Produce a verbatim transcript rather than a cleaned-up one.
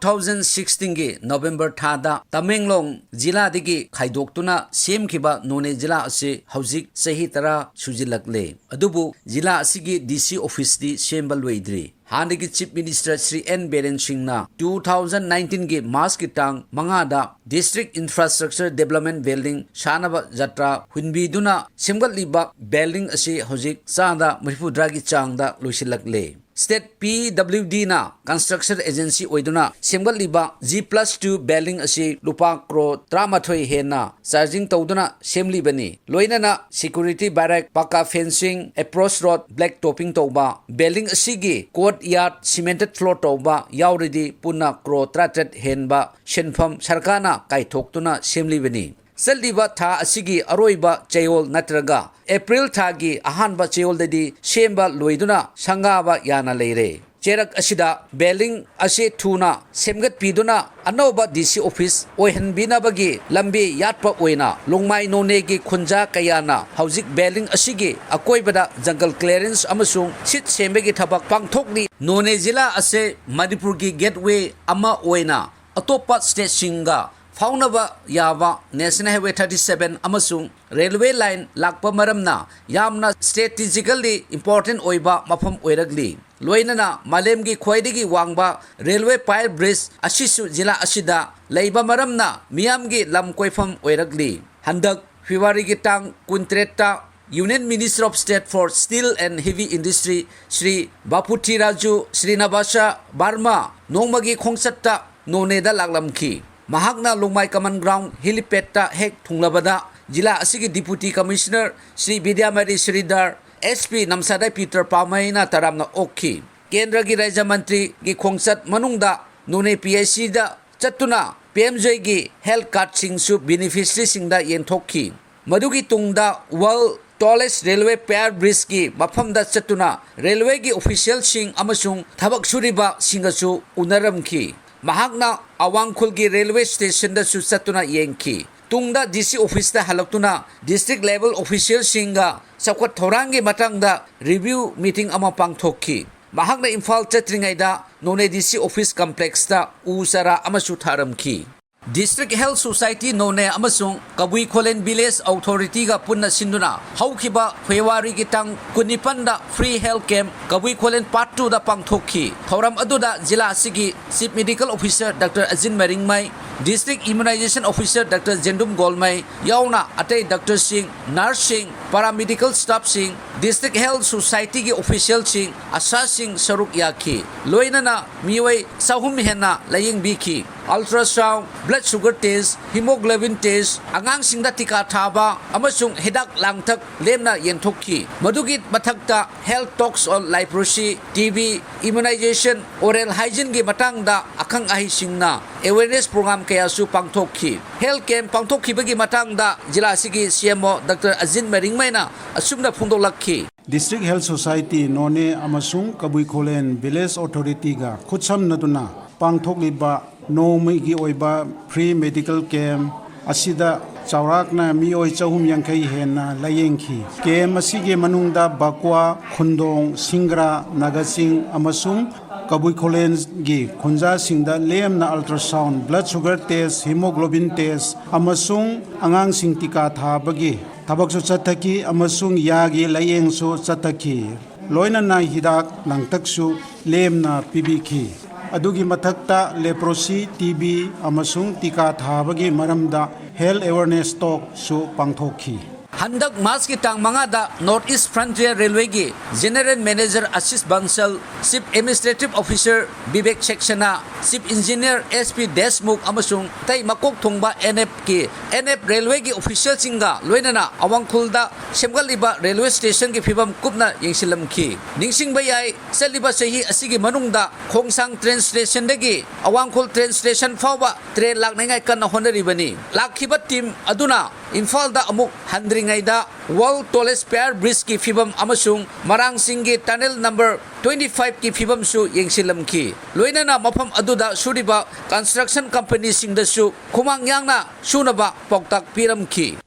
Two thousand ꯁꯤꯛꯁꯇꯤꯟꯒꯤ November ꯊꯥꯗ ꯇꯃꯦꯡꯂꯣꯡ ꯖꯤꯂꯥꯗꯒꯤ ꯈꯥꯏꯗꯣꯛꯇꯨꯅ ꯁꯦꯝꯈꯤꯕ ꯅꯣꯅꯦ ꯖꯤꯂꯥ ꯑꯁꯤ ꯍꯧꯖꯤꯛ ꯆꯍꯤ ꯇꯔꯥ ꯁꯨꯖꯤꯜꯂꯛꯂꯦ꯫ ꯑꯗꯨꯕꯨ ꯖꯤꯂꯥ ꯑꯁꯤꯒꯤ ꯗꯤ ꯁꯤ ꯑꯣꯐꯤꯁꯇꯤ ꯁꯦꯝꯕ ꯂꯣꯏꯗ꯭ꯔꯤ꯫ ꯍꯥꯟꯅꯒꯤ chief minister Shri N Biren ꯁꯤꯡꯅ ꯇꯨ ꯊꯥꯎꯖꯟ ꯅꯥꯏꯟꯇꯤꯟꯒꯤ ꯃꯥꯔꯆꯀꯤ ꯇꯥꯡ ꯃꯉꯥꯗ ꯗꯤꯁꯇ꯭ꯔꯤꯛ ꯏꯟꯐ꯭ꯔꯥꯁ꯭ꯇ꯭ꯔꯛꯆꯔ ꯗꯦꯕꯂꯞꯃꯦꯟ ꯕꯤꯜꯗꯤꯡ ꯁꯥꯅꯕ ꯖꯇ꯭ꯔꯥ ꯍꯨꯟꯕꯤꯗꯨꯅ ꯁꯦꯝꯒꯠꯂꯤꯕ ꯕꯤꯜꯗꯤꯡ ꯑꯁꯤ ꯍꯧꯖꯤꯛ ꯆꯥꯗ ꯃꯔꯤꯐꯨꯇꯔꯥꯒꯤ ꯆꯥꯡꯗ ꯂꯣꯏꯁꯤꯜꯂꯛꯂꯦ꯫ State P W D construction agency ꯑꯣꯏꯗꯨꯅ ꯁꯦꯝꯒꯠꯂꯤꯕ ꯖꯤ ꯄ꯭ꯂꯁ ꯇꯨ ꯕꯤꯜꯗꯤꯡ ꯑꯁꯤ ꯂꯨꯄꯥ ꯀ꯭ꯔꯣꯔ ꯇꯔꯥꯃꯥꯊꯣꯏ ꯍꯦꯟꯅ ꯆꯥꯔꯖꯤꯡ ꯇꯧꯗꯨꯅ ꯁꯦꯝꯂꯤꯕꯅꯤ꯫ ꯂꯣꯏꯅꯅ ꯁꯦꯀ꯭ꯌꯨꯔꯤꯇꯤ ꯕꯦꯔꯦꯛ, ꯄꯀꯥ fencing, approach road, black topping ꯇꯧꯕ, ꯕꯤꯜꯗꯤꯡ ꯑꯁꯤꯒꯤ ꯀꯣꯔꯠ ꯌꯥꯔꯗ ꯁꯤꯃꯦꯟꯇꯦꯗ ꯐ꯭ꯂꯣꯔ ꯇꯧꯕ ꯌꯥꯎꯔꯗꯤ ꯄꯨꯟꯅ ꯀ꯭ꯔꯣꯔ ꯇꯔꯥꯇꯔꯦꯠ ꯍꯦꯟꯕ ꯁꯦꯟꯐꯝ ꯁꯔꯀꯥꯔꯅ ꯀꯥꯏꯊꯣꯛꯇꯨꯅ ꯁꯦꯝꯂꯤꯕꯅꯤ꯫ ꯆꯠꯂꯤꯕ ꯊꯥ ꯑꯁꯤꯒꯤ ꯑꯔꯣꯏꯕ ꯆꯌꯣꯜ ꯅꯠꯇ꯭ꯔꯒ ꯑꯦꯄ꯭ꯔꯤꯜ ꯊꯥꯒꯤ ꯑꯍꯥꯟꯕ ꯆꯌꯣꯜꯗꯗꯤ ꯁꯦꯝꯕ ꯂꯣꯏꯗꯨꯅ ꯁꯪꯒꯥꯕ ꯌꯥꯅ ꯂꯩꯔꯦ꯫ ꯆꯦꯔꯛ ꯑꯁꯤꯗ ꯕꯤꯜꯗꯤꯡ ꯑꯁꯤ ꯊꯨꯅ ꯁꯦꯝꯒꯠꯄꯤꯗꯨꯅ ꯑꯅꯧꯕ ꯗꯤ ꯁꯤ ꯑꯣꯐꯤꯁ ꯑꯣꯏꯍꯟꯕꯤꯅꯕꯒꯤ ꯂꯝꯕꯤ ꯌꯥꯠꯄ ꯑꯣꯏꯅ ꯂꯣꯡꯃꯥꯏ ꯅꯣꯅꯦꯒꯤ ꯈꯨꯟꯖꯥ ꯀꯌꯥꯅ ꯍꯧꯖꯤꯛ ꯕꯤꯜꯗꯤꯡ ꯑꯁꯤꯒꯤ ꯑꯀꯣꯏꯕꯗ ꯖꯪꯒꯜ ꯀ꯭ꯂꯤꯌꯥꯔꯦꯟꯁ ꯑꯃꯁꯨꯡ ꯁꯤꯠ ꯁꯦꯝꯕꯒꯤ ꯊꯕꯛ ꯄꯥꯡꯊꯣꯛꯂꯤ꯫ ꯅꯣꯅꯦ ꯖꯤꯂꯥ ꯑꯁꯤ ꯃꯅꯤꯄꯨꯔꯒꯤ ꯒꯦꯠꯋꯦ ꯑꯃ ꯑꯣꯏꯅ ꯑꯇꯣꯞꯄ ꯁ꯭ꯇꯦꯠꯁꯤꯡꯒ ꯐꯥꯎꯅꯕ ꯌꯥꯕ ꯅꯦꯁꯅꯦꯜ ꯍꯥꯏꯋꯦ ꯊꯥꯔꯇꯤ ꯁꯚꯦꯟ ꯑꯃꯁꯨꯡ ꯔꯦꯜꯋꯦ ꯂꯥꯏꯟ ꯂꯥꯛꯄ ꯃꯔꯝꯅ ꯌꯥꯝꯅ ꯁ꯭ꯇ꯭ꯔꯦꯇꯤꯖꯤꯀꯦꯜꯂꯤ ꯏꯝꯄꯣꯔꯇꯦꯟ ꯑꯣꯏꯕ ꯃꯐꯝ ꯑꯣꯏꯔꯛꯂꯤ꯫ ꯂꯣꯏꯅꯅ ꯃꯥꯂꯦꯝꯒꯤ ꯈ꯭ꯋꯥꯏꯗꯒꯤ ꯋꯥꯡꯕ ꯔꯦꯜꯋꯦ ꯄꯥꯏꯜ ꯕ꯭ꯔꯤꯖ ꯑꯁꯤꯁꯨ ꯖꯤꯂꯥ ꯑꯁꯤꯗ ꯂꯩꯕ ꯃꯔꯝꯅ ꯃꯤꯌꯥꯝꯒꯤ ꯂꯝ ꯀꯣꯏꯐꯝ ꯑꯣꯏꯔꯛꯂꯤ꯫ ꯍꯟꯗꯛ ꯐꯦꯕ꯭ꯔꯨꯋꯥꯔꯤꯒꯤ ꯇꯥꯡ ꯀꯨꯟꯇꯔꯦꯠꯇ Union Minister of State for Steel and Heavy Industry Shri ꯕꯥꯄꯨꯊꯤꯔꯥꯖꯨ ꯁ꯭ꯔꯤꯅꯕꯥꯁ ꯕꯔꯃꯥ ꯅꯣꯡꯃꯒꯤ ꯈꯣꯡꯆꯠꯇ ꯅꯣꯅꯦꯗ ꯂꯥꯛꯂꯝꯈꯤ꯫ ꯃꯍꯥꯛꯅ ꯂꯣꯡꯃꯥꯏ ꯀꯃꯟ ꯒ꯭ꯔꯥꯎꯟ ꯍꯦꯂꯤꯄꯦꯗꯇ ꯍꯦꯛ ꯊꯨꯡꯂꯕꯗ ꯖꯤꯂꯥ ꯑꯁꯤꯒꯤ deputy commissioner Shri Bidyamari Sridhar, S P ꯅꯝꯁꯥꯗꯥꯏ ꯄꯤꯇꯔ ꯄꯥꯃꯩꯅ ꯇꯔꯥꯝꯅ ꯑꯣꯛꯈꯤ꯫ ꯀꯦꯟꯗ꯭ꯔꯒꯤ ꯔꯥꯖ꯭ꯌ ꯃꯟꯇ꯭ꯔꯤꯒꯤ ꯈꯣꯡꯆꯠ ꯃꯅꯨꯡꯗ ꯅꯣꯅꯦ ꯄꯤ ꯑꯩꯆ ꯁꯤꯗ ꯆꯠꯇꯨꯅ ꯄꯤ ꯑꯦꯝ ꯖꯦꯒꯤ ꯍꯦꯜꯊ ꯀꯥꯔꯗꯁꯤꯡꯁꯨ ꯕꯦꯅꯤꯐꯤꯁꯔꯤꯁꯤꯡꯗ ꯌꯦꯟꯊꯣꯛꯈꯤ꯫ ꯃꯗꯨꯒꯤ ꯇꯨꯡꯗ ꯋꯥꯔꯜꯗ ꯇꯣꯂꯦꯁ ꯔꯦꯜꯋꯦ ꯄꯥꯏꯜ ꯕ꯭ꯔꯤꯖꯀꯤ ꯃꯐꯝꯗ ꯆꯠꯇꯨꯅ ꯔꯦꯜꯋꯦꯒꯤ ꯑꯣꯐꯤꯁꯤꯌꯦꯜꯁꯤꯡ ꯑꯃꯁꯨꯡ ꯊꯕꯛ ꯁꯨꯔꯤꯕꯁꯤꯡꯒꯁꯨ ꯎꯅꯔꯝꯈꯤ꯫ ꯃꯍꯥꯛꯅ ꯑꯋꯥꯡ ꯈꯨꯜꯒꯤ ꯔꯦꯜꯋꯦ ꯁ꯭ꯇꯦꯁꯟꯗꯁꯨ ꯆꯠꯇꯨꯅ ꯌꯦꯡꯈꯤ꯫ ꯇꯨꯡꯗ ꯗꯤ ꯁꯤ ꯑꯣꯐꯤꯁꯇ ꯍꯜꯂꯛꯇꯨꯅ ꯗꯤꯁꯇ꯭ꯔꯤꯛ ꯂꯦꯚꯦꯜ ꯑꯣꯐꯤꯁꯤꯌꯦꯜꯁꯤꯡꯒ ꯆꯥꯎꯈꯠ ꯊꯧꯔꯥꯡꯒꯤ ꯃꯇꯥꯡꯗ ꯔꯤꯚ꯭ꯌꯨ ꯃꯤꯇꯤꯡ ꯑꯃ ꯄꯥꯡꯊꯣꯛꯈꯤ꯫ ꯃꯍꯥꯛꯅ ꯏꯝꯐꯥꯜ ꯆꯠꯇ꯭ꯔꯤꯉꯩꯗ ꯅꯣꯅꯦ ꯗꯤ ꯁꯤ ꯑꯣꯐꯤꯁ ꯀꯝꯄ꯭ꯂꯦꯛꯁꯇ ꯎ ꯆꯥꯔꯥ ꯑꯃꯁꯨ ꯊꯥꯔꯝꯈꯤ꯫ District Health Society ꯅꯣꯅꯦ ꯑꯃꯁꯨꯡ ꯀꯕꯨꯏ ꯈꯣꯂꯦꯟ ꯚꯤꯂꯦꯖ ꯑꯣꯊꯣꯔꯤꯇꯤꯒ ꯄꯨꯟꯅ ꯁꯤꯟꯗꯨꯅ ꯍꯧꯈꯤꯕ ꯐꯦꯕ꯭ꯔꯨꯋꯥꯔꯤꯒꯤ ꯇꯥꯡ ꯀꯨꯟꯅꯤꯄꯥꯟꯗ free health camp ꯀꯕꯨꯏ ꯈꯣꯂꯦꯟ part twoꯗ ꯄꯥꯡꯊꯣꯛꯈꯤ꯫ ꯊꯧꯔꯝ ꯑꯗꯨꯗ ꯖꯤꯂꯥ ꯑꯁꯤꯒꯤ Chief Medical Officer Doctor ꯑꯖꯤꯟ ꯃꯔꯤꯡꯃꯩ, District Immunization Officer Doctor ꯖꯦꯟꯗꯨꯝ ꯒꯣꯜꯃꯩ ꯌꯥꯎꯅ ꯑꯇꯩ ꯗꯥꯛꯇꯔꯁꯤꯡ, ꯅꯔꯁꯁꯤꯡ, ꯄꯦꯔꯥꯃꯦꯗꯤꯀꯦꯜ ꯁ꯭ꯇꯥꯐꯁꯤꯡ, District Health Societyꯒꯤ ꯑꯣꯐꯤꯁꯤꯌꯦꯜꯁꯤꯡ, ꯑꯁꯥꯁꯤꯡ ꯁꯔꯨꯛ ꯌꯥꯈꯤ꯫ ꯂꯣꯏꯅꯅ ꯃꯤꯑꯣꯏ ꯆꯍꯨꯝ ꯍꯦꯟꯅ ꯂꯥꯌꯦꯡꯕꯤꯈꯤ꯫ Ultrasound, blood sugar test, hemoglobin test, ꯑꯉꯥꯡꯁꯤꯡꯗ ꯇꯤꯀꯥ ꯊꯥꯕ ꯑꯃꯁꯨꯡ ꯍꯤꯗꯥꯛ ꯂꯥꯡꯊꯛ ꯂꯦꯝꯅ ꯌꯦꯟꯊꯣꯛꯈꯤ꯫ ꯃꯗꯨꯒꯤ ꯃꯊꯛꯇ health talks on leprosy, T B, immunization, oral hygieneꯒꯤ ꯃꯇꯥꯡꯗ ꯑꯈꯪ ꯑꯍꯩꯁꯤꯡꯅ awareness program ꯀꯌꯥꯁꯨ ꯄꯥꯡꯊꯣꯛꯈꯤ꯫ Health camp ꯄꯥꯡꯊꯣꯛꯈꯤꯕꯒꯤ ꯃꯇꯥꯡꯗ ꯖꯤꯂꯥ ꯑꯁꯤꯒꯤ C M O Doctor ꯑꯖꯤꯟ ꯃꯔꯤꯡꯃꯩꯅ ꯑꯁꯨꯝꯅ ꯐꯣꯡꯗꯣꯛꯂꯛꯈꯤ꯫ District Health Society ꯅꯣꯅꯦ ꯑꯃꯁꯨꯡ ꯀꯕꯨꯏ ꯈꯣꯂꯦꯟ ꯚꯤꯂꯦꯖ ꯑꯣꯊꯣꯔꯤꯇꯤꯒ ꯈꯨꯠꯁꯝꯅꯗꯨꯅ ꯄꯥꯡꯊꯣꯛꯂꯤꯕ ꯅꯣꯡꯃꯒꯤ ꯑꯣꯏꯕ free medical camp ꯑꯁꯤꯗ ꯆꯥꯎꯔꯥꯛꯅ ꯃꯤꯑꯣꯏ ꯆꯍꯨꯝ ꯌꯥꯡꯈꯩ ꯍꯦꯟꯅ ꯂꯥꯌꯦꯡꯈꯤ꯫ Camp ꯑꯁꯤꯒꯤ ꯃꯅꯨꯡꯗ ꯕꯥꯀ꯭ꯋꯥ, ꯈꯨꯟꯗꯣꯡ, ꯁꯤꯡꯒ꯭ꯔꯥ, ꯅꯥꯒꯥꯁꯤꯡ ꯑꯃꯁꯨꯡ ꯀꯕꯨꯏ ꯈꯣꯂꯦꯟꯒꯤ ꯈꯨꯟꯖꯥꯁꯤꯡꯗ ꯂꯦꯝꯅ ultrasound, blood sugar test, hemoglobin test ꯑꯃꯁꯨꯡ ꯑꯉꯥꯡꯁꯤꯡ ꯇꯤꯀꯥ ꯊꯥꯕꯒꯤ ꯊꯕꯛꯁꯨ ꯆꯠꯊꯈꯤ ꯑꯃꯁꯨꯡ ꯌꯥꯒꯤ ꯂꯥꯌꯦꯡꯁꯨ ꯆꯠꯊꯈꯤ꯫ ꯂꯣꯏꯅꯅ ꯍꯤꯗꯥꯛ ꯂꯥꯡꯊꯛꯁꯨ ꯂꯦꯝꯅ ꯄꯤꯕꯤꯈꯤ꯫ ꯑꯗꯨꯒꯤ ꯃꯊꯛꯇ leprosy, T B ꯑꯃꯁꯨꯡ ꯇꯤꯀꯥ ꯊꯥꯕꯒꯤ ꯃꯔꯝꯗ health awareness talkꯁꯨ ꯄꯥꯡꯊꯣꯛꯈꯤ꯫ ꯍꯟꯗꯛ ꯃꯥꯔꯆꯀꯤ ꯇꯥꯡ ꯃꯉꯥꯗ North East Frontier Railwayꯒꯤ General Manager ꯑꯁꯤꯁ ꯕꯟꯁꯜ, Chief Administrative Officer Bibek ꯁꯦꯛꯁꯦꯅꯥ, Chief Engineer S P Deshmukh ꯑꯃꯁꯨꯡ ꯑꯇꯩ ꯃꯀꯣꯛ ꯊꯣꯡꯕ N F ꯀꯤ, N F Railwayꯒꯤ ꯑꯣꯐꯤꯁꯤꯌꯦꯜꯁꯤꯡꯒ ꯂꯣꯏꯅꯅ ꯑꯋꯥꯡꯈꯨꯜꯗ ꯁꯦꯝꯒꯠꯂꯤꯕ ꯔꯦꯜꯋꯦ ꯁ꯭ꯇꯦꯁꯟꯒꯤ ꯐꯤꯕꯝ ꯀꯨꯞꯅ ꯌꯦꯡꯁꯤꯜꯂꯝꯈꯤ꯫ ꯅꯤꯡꯁꯤꯡꯕ ꯌꯥꯏ, ꯆꯠꯂꯤꯕ ꯆꯍꯤ ꯑꯁꯤꯒꯤ ꯃꯅꯨꯡꯗ ꯈꯣꯡꯁꯥꯡ train stationꯗꯒꯤ ꯑꯋꯥꯡꯈꯨꯜ train station ꯐꯥꯎꯕ train ꯂꯥꯛꯅꯉꯥꯏ ꯀꯟꯅ ꯍꯣꯠꯅꯔꯤꯕꯅꯤ꯫ ꯂꯥꯛꯈꯤꯕ team ꯑꯗꯨꯅ ꯏꯝꯐꯥꯜꯗ ꯑꯃꯨꯛ ꯍꯟꯗ꯭ꯔꯤꯉꯩꯗ World Tallest Pier Bridgeꯀꯤ ꯐꯤꯕꯝ ꯑꯃꯁꯨꯡ ꯃꯔꯥꯡꯁꯤꯡꯒꯤ tunnel number twenty fiveꯀꯤ ꯐꯤꯕꯝꯁꯨ ꯌꯦꯡꯁꯤꯜꯂꯝꯈꯤ꯫ ꯂꯣꯏꯅꯅ ꯃꯐꯝ ꯑꯗꯨꯗ ꯁꯨꯔꯤꯕ construction companyꯁꯤꯡꯗꯁꯨ ꯈꯨꯃꯥꯡ ꯌꯥꯡꯅ ꯁꯨꯅꯕ ꯄꯥꯎꯇꯥꯛ ꯄꯤꯔꯝꯈꯤ꯫